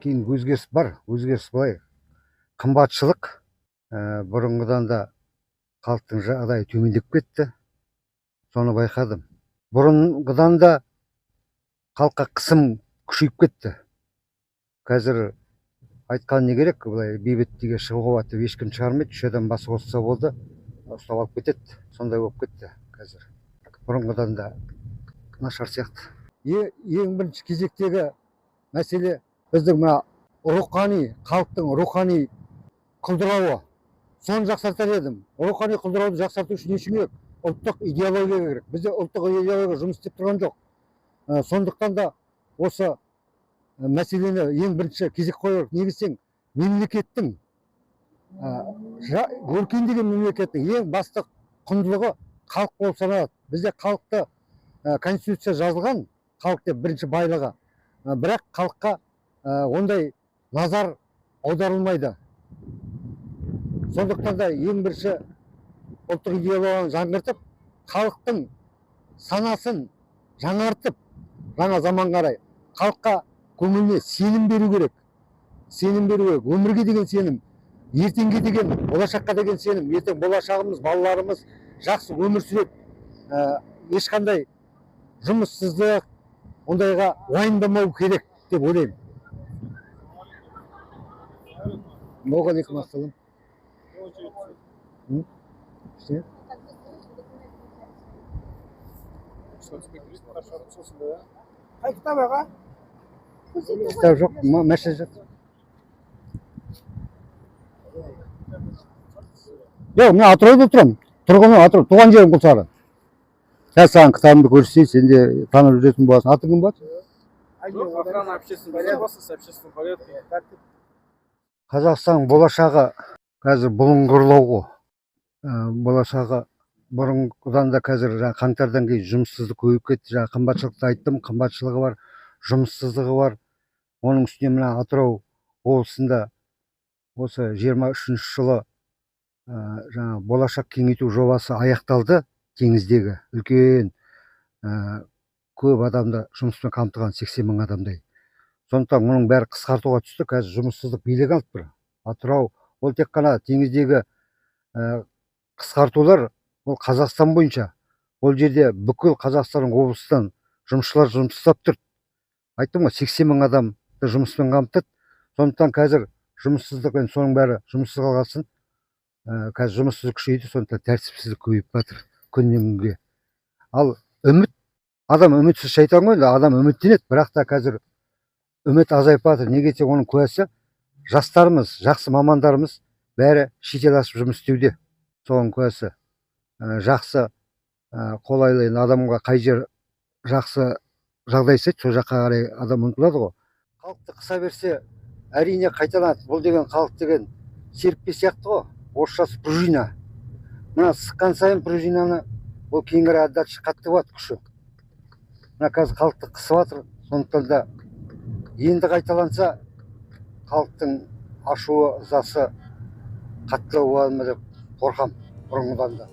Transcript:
Кейін өзгеріс бар, өзгеріс былай. Қымбатшылық, бұрынғыдан да халықтың жағдайы төмендеп кетті. Соны байқадым. Бұрынғыдан да халыққа қысым күшейіп кетті. Қазір айтқан не керек, былай бейбіт шығуға болады деп ешкім шығармайды, үш адам басы қосса болды, ұстап алып кетеді. Сондай болып кетті қазір. Бұрынғыдан да нашар сияқты. Ең бірінші кезектегі мәселе біздің мына рухани, халықтың рухани құлдырауы. Соны жақсартар едім. Рухани құлдырауды жақсарту үшін не үшін керек? Ұлттық идеология керек. Бізде ұлттық идеология жұмыс істеп тұрған жоқ. Сондықтан да осы мәселені ең бірінші кезек қою керек. Неге десең, мемлекеттің, өркендеген мемлекеттің ең басты құндылығы халық болып саналады. Бізде халықты, конституция жазылған, халық деп бірінші байлығы. Бірақ халыққа ондай назар аударылмайды. Сондықтан да ең бірінші ұлттық идеологияны жаңғыртып, халықтың санасын жаңартып, жаңа заманға қарай халыққа көңіліне сенім беру керек. Сенім беру керек. Өмірге деген сенім, ертеңге деген, болашаққа деген сенім. Ертең болашағымыз, балаларымыз жақсы өмір сүреді. Ешқандай жұмыссыздық ондайға уайымдамау керек деп ойлаймын. Уағалейкум ассалам. Что? Қай кітап, аға? Кітап жоқ, машина жоқ. Жоқ, мен Атырауда тұрамын. Тұрғыным Атырау, туған жерім Құлсары. Қазір саған кітабымды көрсетейін, сен де танып жүретін боласың. Атың кім болады? Охрана общественной безопасности, общественного порядка. Қазақстанның болашағы қазір бұлыңғырлау ғой. Болашағы бұрынғыдан да қазір жаңа қаңтардан кейін жұмыссыздық көбейіп кетті. Жаңа қымбатшылықты айттым, қымбатшылығы бар, жұмыссыздығы бар. Оның үстіне мына Атырау облысында осы 23 жылы жаңа болашақ кеңейту жобасы аяқталды. Теңіздегі үлкен, көп адамды жұмыспен қамтыған 80 мың адамдай. Сондықтан мұның бәрі қысқартуға түсті. Қазір жұмыссыздық билік алып тұр. Атырау ол тек қана теңіздегі қысқартулар, ол Қазақстан бойынша. Ол жерде бүкіл Қазақстанның облыстан жұмысшылар жұмыс істеп тұр. Айттым ғой, 80 мың адамды жұмыспен қамтыды. Сондықтан қазір жұмыссыздық, енді соның бәрі жұмыссыз қалғасын, қазір жұмыссыздық күшейді, сондықтан тәртіпсіздік көбейіп жатыр күннен күнге. Ал үміт, адам үмітсіз шайтан ғой, енді адам үміттенеді, бірақ та қазір үміт азайып жатыр. Неге десек, оның куәсі жастарымыз, жақсы мамандарымыз бәрі шетел асып жұмыс істеуде. Соның куәсі. Жақсы, қолайлы, енді адамға қай жер жақсы жағдай жасайды, сол жаққа қарай адам ұмтылады ғой. Халықты қыса берсе, әрине қайталанады. Бұл деген халық деген серіппе сияқты ғой, орысшасы пружина. Мына сыққан сайын пружинаны ол кейін қарай отдача қатты болады, күші. Мына қазір халықты қысып жатыр, сондықтан да енді қайталанса халықтың ашуы, ызасы қатты болады ма деп қорқамын бұрынғыдан да.